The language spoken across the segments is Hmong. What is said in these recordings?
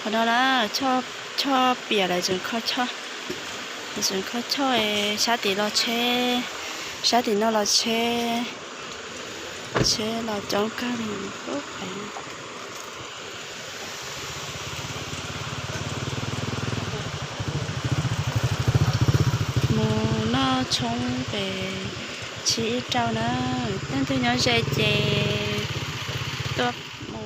Qhov no na, choj piam lawv tseem kho choj, lawv tseem kho choj, sab tim los tsheb, sab tim no los tsheb, tsheb los coob kawg li. Mus noj tshoob pem tsheb ib rau na, leej twg nyob ze ces tuaj mus.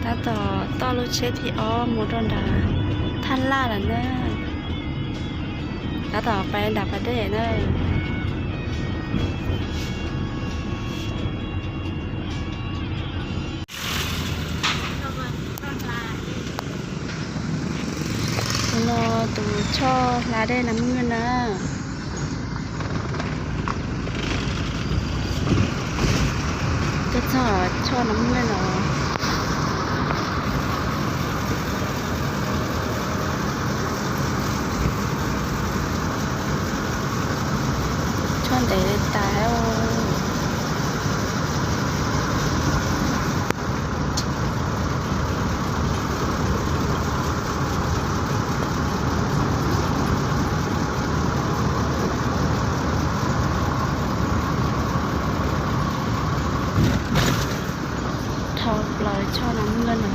Tab tom toj lub tsheb thib ob mus rau nram Thaj Laj lawm na, tab tom pais nram Pas Dej na. Tus no tus choj hla dej Nas Mej na. Tuaj txog choj Nas Mej no. Choj ntev tas. Dhau plaws choj Nas Mej no.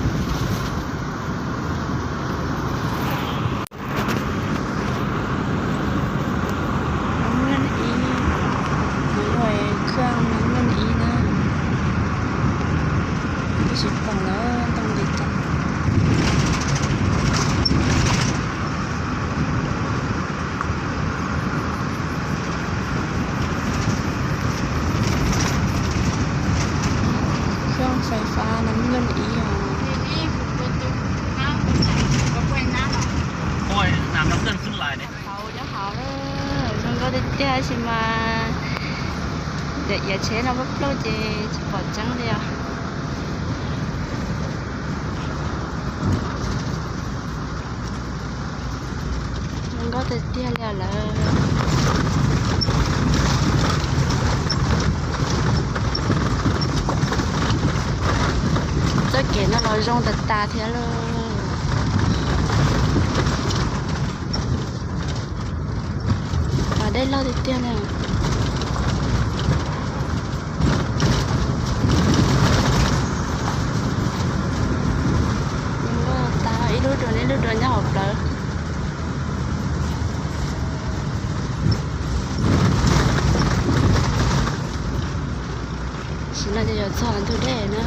Nas Mej ib, mus ua khaj Nas Mej ib na. Twb tsis pom lawm, ntoo ntev tas. Khaj fais fab Nas Mej ib os. Nyob hauv, zoo nkauj tiag tiag tab sis mas iav tsheb no pab plaub ces tsis pom tseeb li os. Zoo nkauj tiag tiag li lawm. Txoj kev no los zoo tas tas thiab lauj. Pas dej loj tiag tiag na. Ib lub dua ib lub dua nyob hauv plawv. Tam sim no ces yuav txog ntug dej na.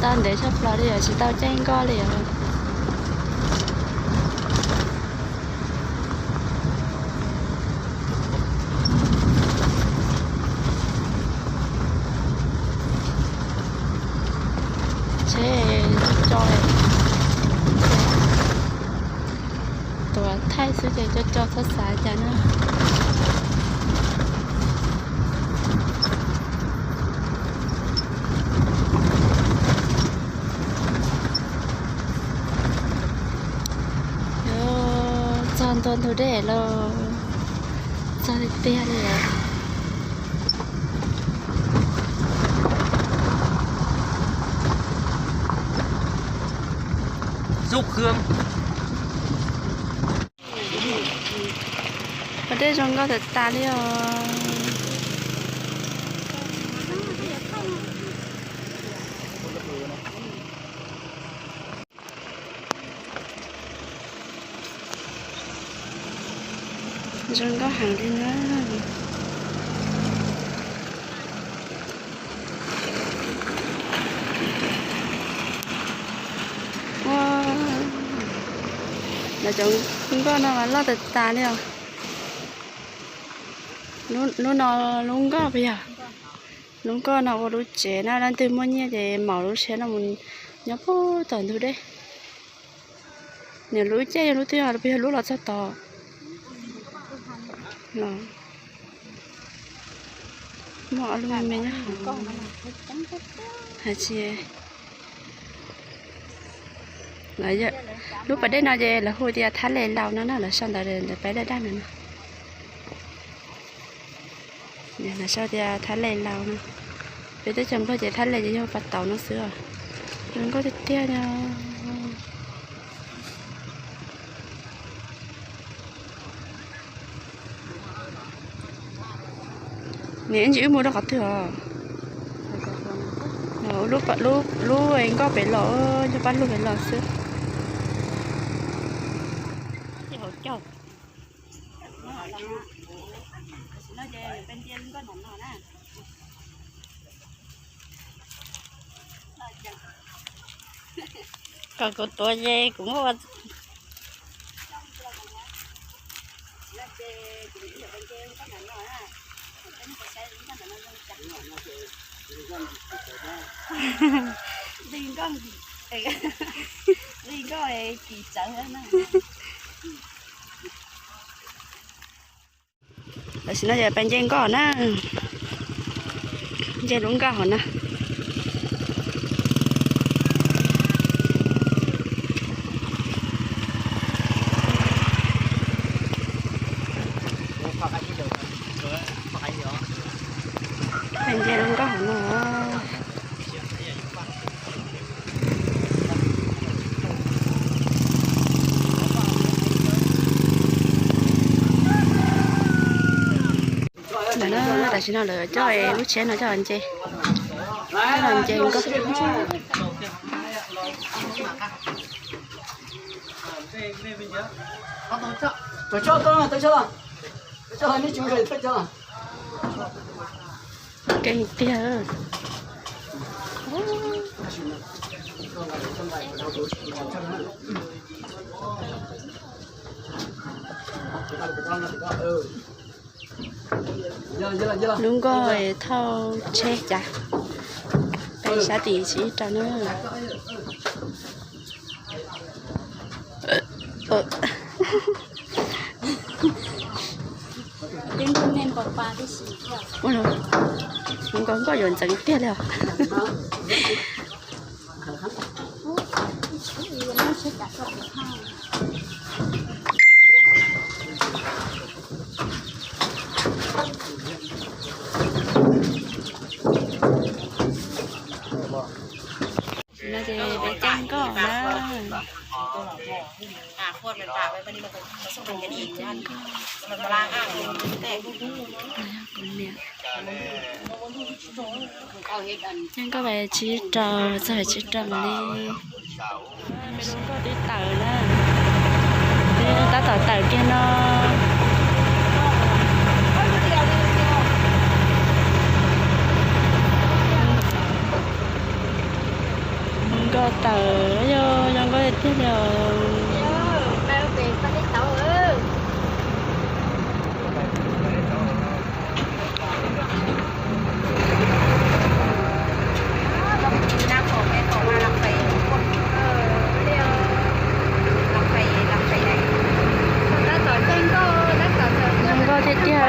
Tau ntev tshaj plaws li os, tsis tau caij nkoj li os. Tsheb co co, tuav thaij xwb ces co co txhob xav cas na. Txog ntua ntug dej lawm, txog tiag tiag li lawm. Pas dej zoo nkauj tas tas li os. Zoo nkauj heev li na. Lawv cov nkoj no mas loj tas tas li os. Lub no lub nkoj puas yog? Lub nkoj no ua lub tsev na, leej twg muaj nyiaj ces maum lub tsev no mus nyob puag tom ntug dej. Nws lub caij yog lub twg, yog lub los txog tod los? Muaj ob lub me me nyob hauv. Hais tsis, lub pas dej no ces lawv hu tias Thab Les Laus no na, lawv sau ntawv ntawm peb daj daj no na. Lawv sau tias Thab Les Laus no. Peb teb chaws Nplog ces Thab Les ces yog pas tauv no xwb os. Zoo nkauj tiag tiag li. Niam, ib ntsis wb mus rau qhov twg os? Lub, lub nkoj pem los, yog paj lug pem los xwb. Kom kuv tuav ces kuv muab ua. Li nkoj, li nkoj kis tsawv na. Tam sim no yog peb nce nkoj na, nce lub nkoj hauv na. Peb nce lub nkoj hauv no. Ntawm no tam sim no lawv coj lub tsheb no coj los nce, coj los nce nkoj. Keej tiag. Lub nkoj thauj tsheb cas, peb sab tim tsis rau na. Ua, nkoj nkoj yuav ntxeev tiag li os. No ces peb caij nkoj na. Caij nkoj vas tsib rau, txog vas tsib rau mam li. Nkoj twb tawm na, twb tab tom tawm kiag no. Nkoj tawm, yog zoo nkauj tiag tiag li os. Zoo nkauj tiag tiag.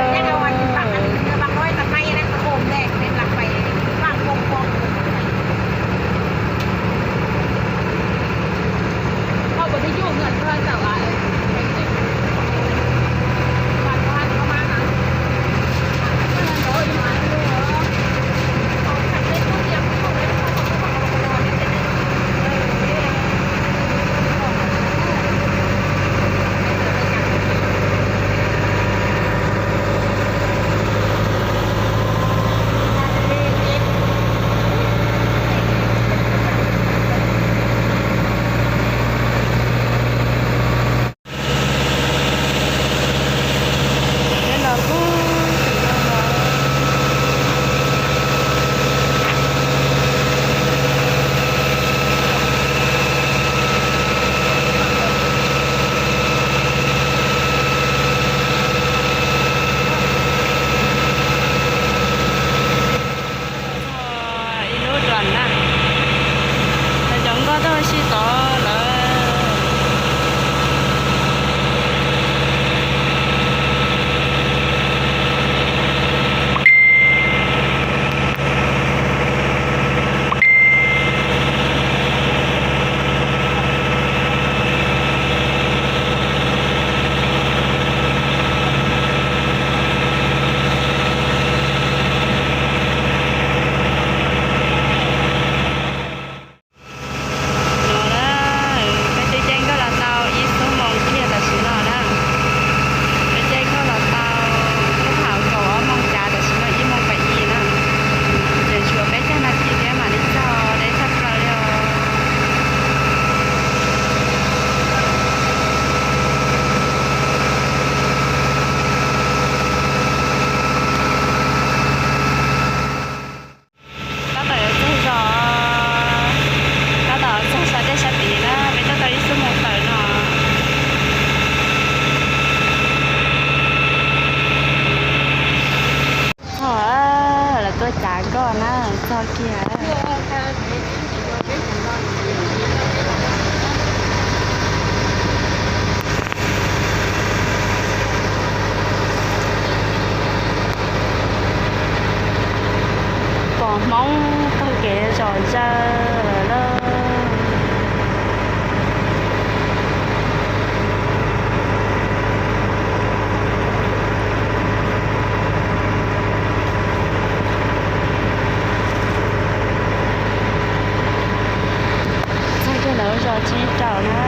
Zos Tsib Raum na,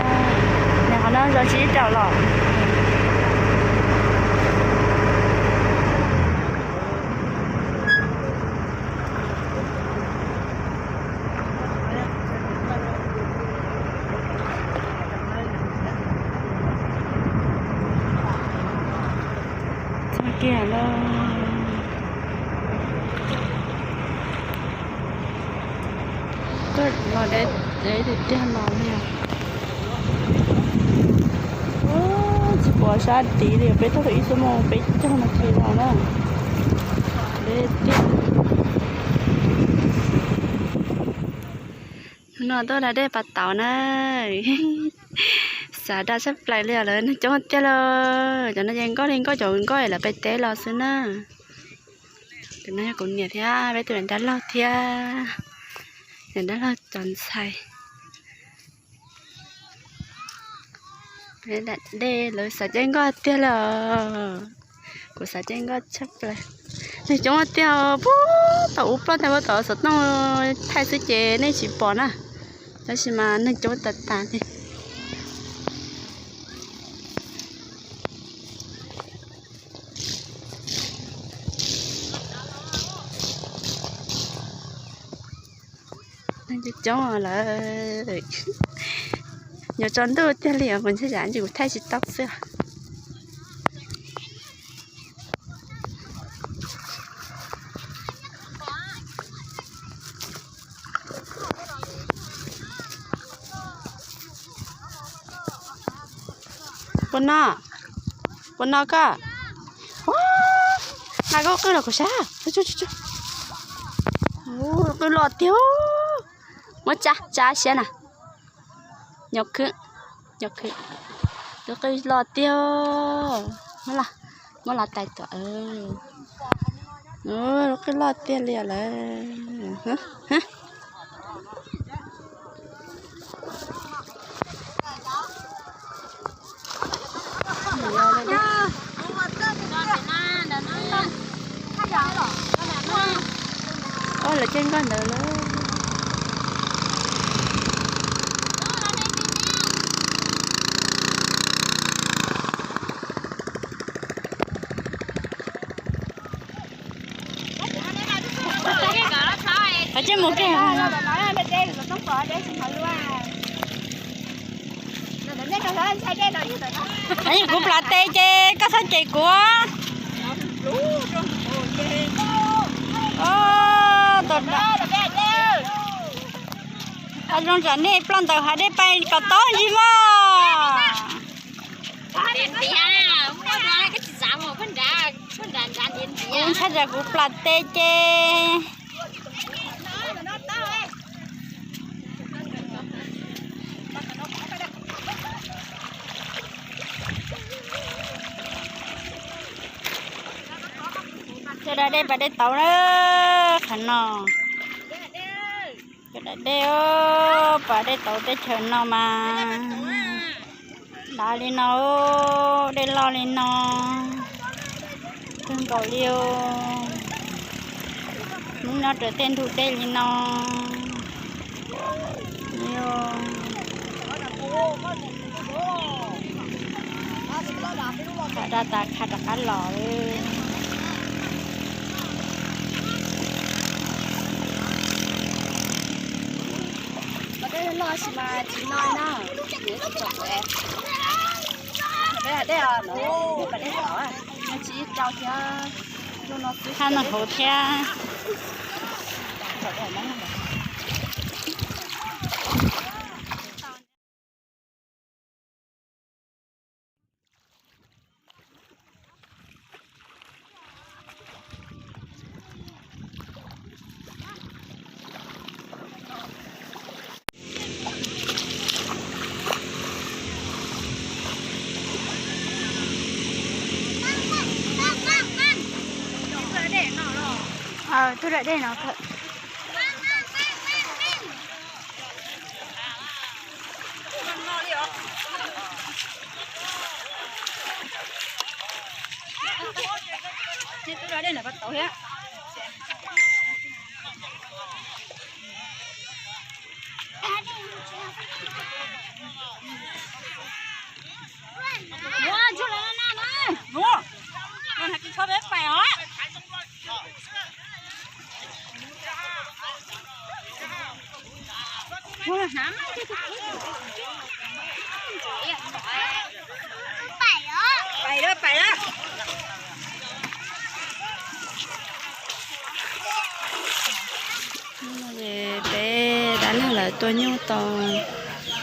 nws qhov no zos Tsib Raum los. Txog kiag lawm. Tuaj los deb deb tiag tiag los li. Tsis pom sab tid li, peb tuaj tau ib xuab moos peb caug nas this los na. Deb tiag. No tuaj da dej pas tauv na. Xav da tshaj plaws li os, lawv neeg coob tiag lauj. Cov no ces nkauj li nkauj, cov nkauj lawv pem teb los xwb na. Tus no yog kuv niam thiab peb tus niam dab laug thiab, niam dab laug cov ntxhais. Peb da dej lawv xav caij nkoj tiag li os. Kuv xav caij nkoj tshaj plaws. Neeg coob tiag, puag tom ub ploj tag, puag tom xov tooj thaij xwb ces nej tsis pom na. Tab sis mas neeg coob tas tas li. Neeg coob coob lawm. Nyob tsaus ntuj tiag li os, kuv ntshai tsam kuv thaij tsis tau xwb. Puas no? Puas no koj? Ua, na koj qwj los kuv sab. Qwj loj tiag. Muab tsa tsa siab na. Nyo khwb, nyo khwb. Lub qwj loj tiag. Muab los tais tuam. Lub qwj loj tiag li lawm. Ua, lawv caij nkoj ntawd lawm. Kuv plas tes ces koj txhob cem kuv. Zoo tsam nej ploj ntawm hav dej pais kom tob ntsis mog. Kuv ntshai tsam kuv plas tes ces. Coj da dej pas dej tauv na, qhov no. Coj da dej, pas dej tauv teb chaws no mas dav li no, dej loj li no, kawg nkaus li. Hnub no raws tej ntug dej li no. Khav da tas khav rov qab los. Dej loj sis mas tsis no na. Dej, dej, dej tsis rau thiab. Hab no hauv thiab. Tuaj dam dej no. Peb dab laug lawv tua nyuj tau,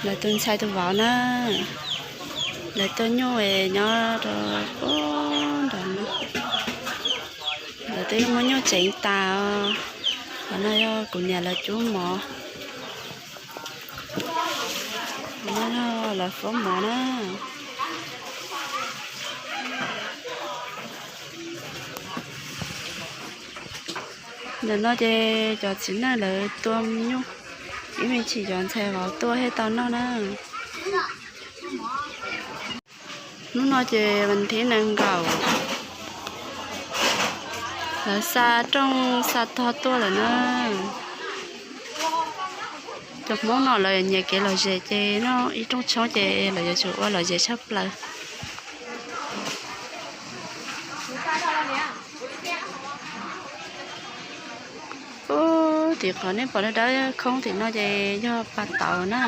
lawv tus ntxhais tus vauv na, lawv tua nyuj es nyob rau puag nram no. Lawv twb muab nyuj tseev tas os. Qhov no yog kuv niam lawv cub mov. Qhov no yog lawv faub mov na. Ntawm no ces cov txiv neej lawv tua nyuj, ib me ntsis cov ntxhais vauv tuaj thiaj tau noj na. Hnub no ces vas thib nees nkaum, lawv xa rooj xa tog tuaj lawm na. Cov Hmoob no lawv nyiam kev lom zem ces noj ib rooj tshoob ces lawv yuav tsum ua lom zem tshaj plaws. Ub, tim qhov nej pom dawb dawb khoob tim no ces yog pas tauv na.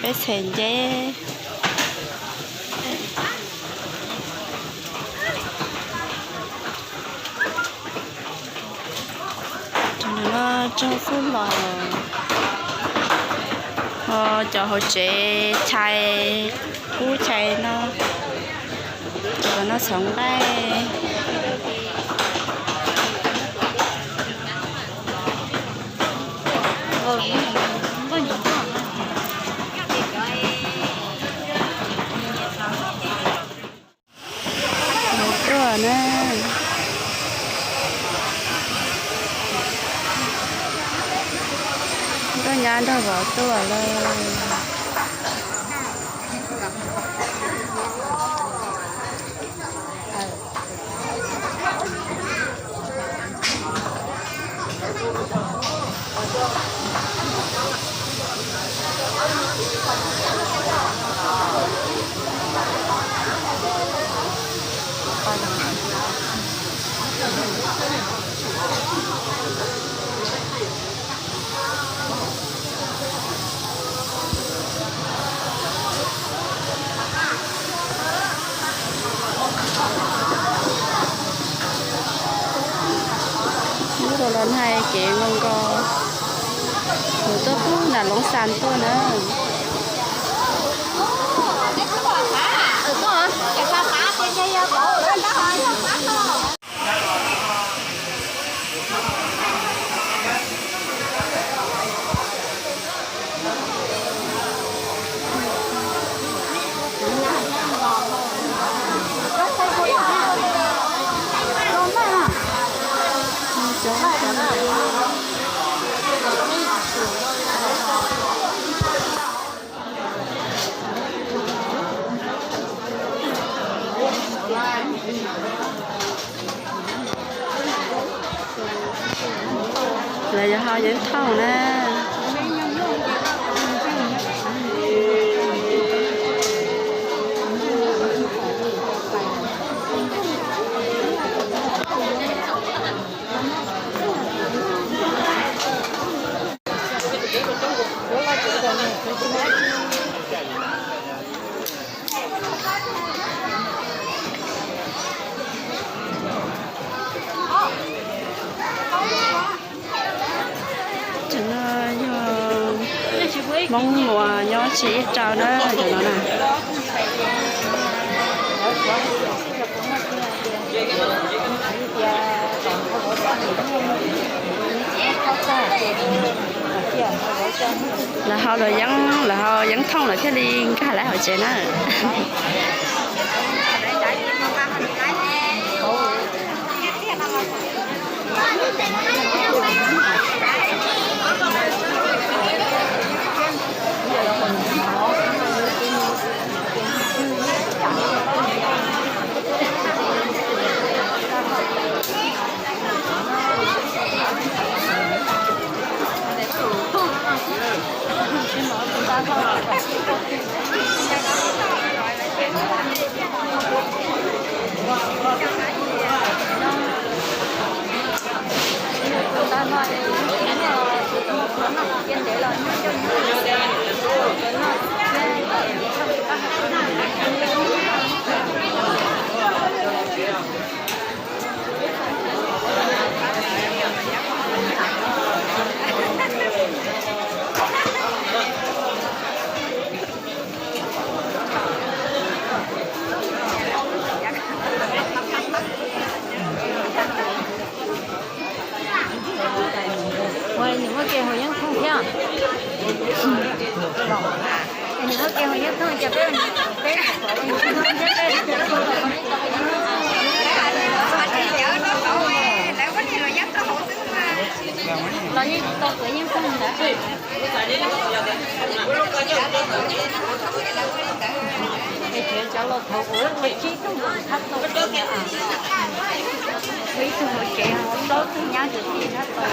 Peb txhais nceb. Cov no tsob xub hlau, ho cov hauv tsev chais kub chais no, cov no txhoov nqaij. Vauv tuaj na. Nkauj nyab nrog vauv tuaj lawm. Hnub no los hais kev zoo nkauj, mus tuaj pub nram Loob Xas tuaj na. Lawv yuav haus yeeb thooj na. Cov no yog Hmoob Muas nyob tsis ib rau na, cov no na. Lawv haus luam yeeb, lawv haus yeeb thooj lawm thiaj li nkag lawv hauv tsev na. Ua nws muaj kev haus yeeb thooj thiab. Nws muaj kev haus yeeb thooj ces peb, peb, los yeej tau kev yeeb thooj ntawd. Es cov laus thaum ub ua tsib tug mus thab tau, ua ib tug mus tsev, plaub tug nyab ntawd thiaj thab tau.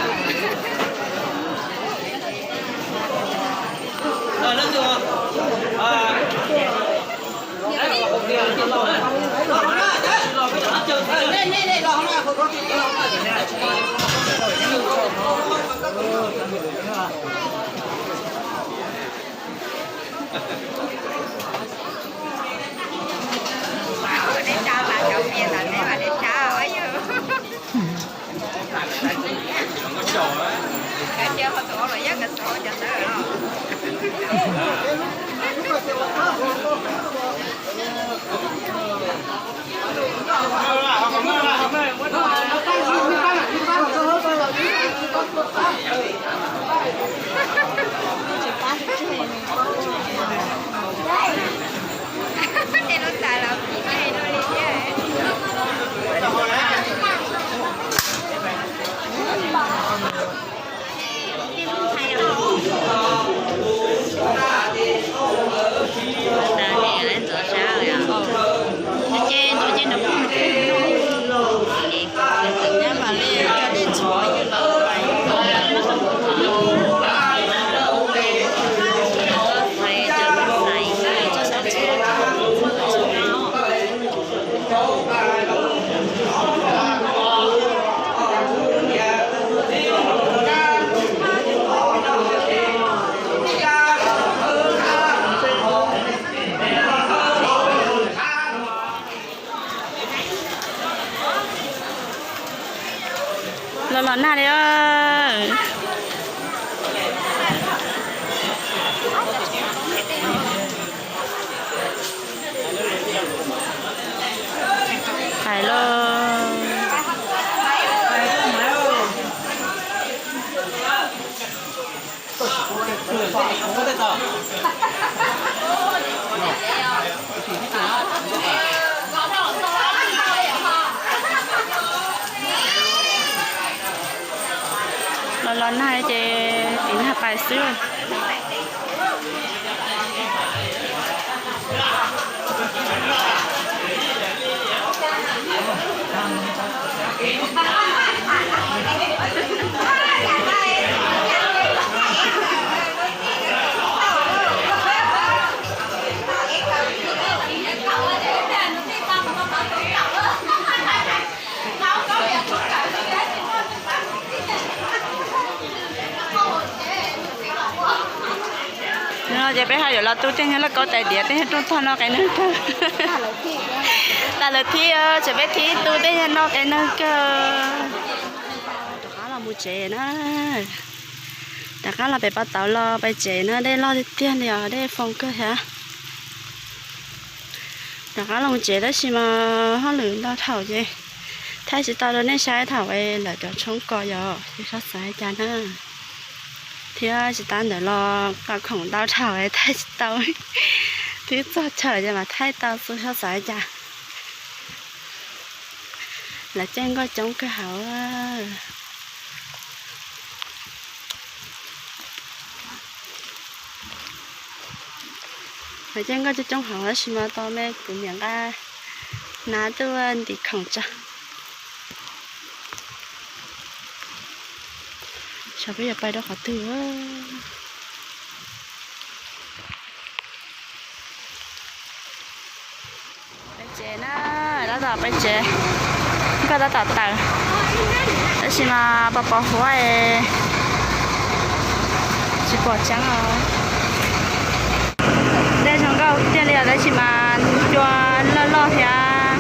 Los los nag li. Hais los. Los los nag ces tiv nag pais xwb. No ces peb ho yuav los tu tej nyuag lauj kaub tais diav, tej nyuag rooj tog no qe neeg kawg. Tas lawv thib, ces peb thib tu tej nyuag no qe neeg kawg. Rov qab los mus tsev na. Rov qab los pem Pov Tauv los pem tsev na, dej loj tiag tiag li os, dej foo kawg thiab. Rov qab los mus tsev tab sis mas hauj lwm ntau dhau ces thaij tsis tau rau nej saib thaum lawv cov tshoob ko yom, ces txhob xav li cas na. Thiab tsis tas ntawd los qhov khoom ntau dhau thaij tsis tau, twb txog chaw ces mas thaij tau xwb, txhob xav li cas. Lawv caij nkoj coob kawg hauv. Lawv caij nkoj coob coob hauv tab sis mas tau me kwv niam nqa hnav tuaj ntim khoom tso. Saib peb yuav pais rau qhov twg. Ces na, tab tom peb tsev, nkauj tab tom tawm, tab sis mas pos pos huab es tsis pom tseeb os. Dej zoo nkauj tiag li os, tab sis mas cua loj loj thiab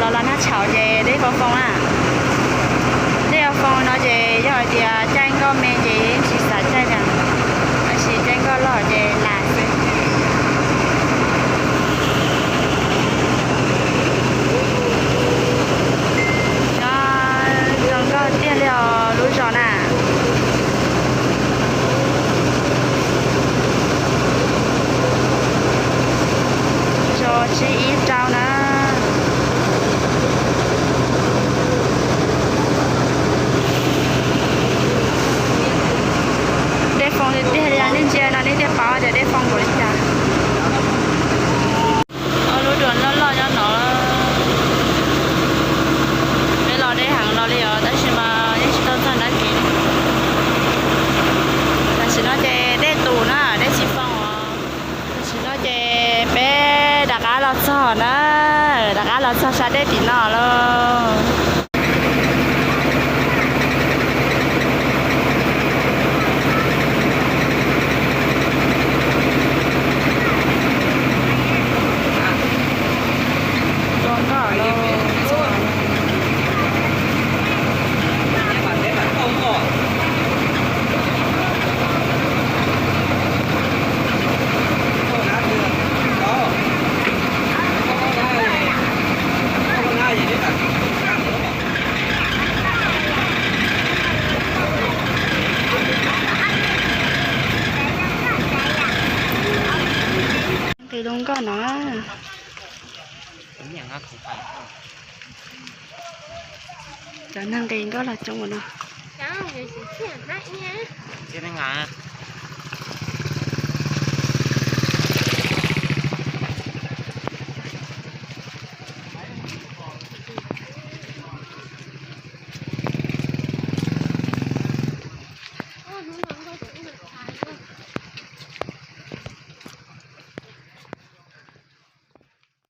los los nag tshauv ces dej foo foo na. Dej foo no ces yog hais tias caij nkauj me ces yeej tsis xav caij li, tab sis caij nkauj loj ces lam xwb. Nyob zoo nkauj tiag li os lub zos na. Zos tsib ib rau na. Dej foo tiag tiag li, nej ntsia no nej thiaj paub tias dej foo npaum li cas. Ob lub duas loj loj nyob no. Peb los deb heev los li os, tab sis mas yeej tsis tau txog nrab kev. Tam sim no ces dej tus na, dej tsis foo os. Tam sim no ces peb rov qab los txog na, rov qab los txog sab dej tim no lauj. Nqis lub nkoj no. Cov neeg nqis nkoj los coob ua luaj.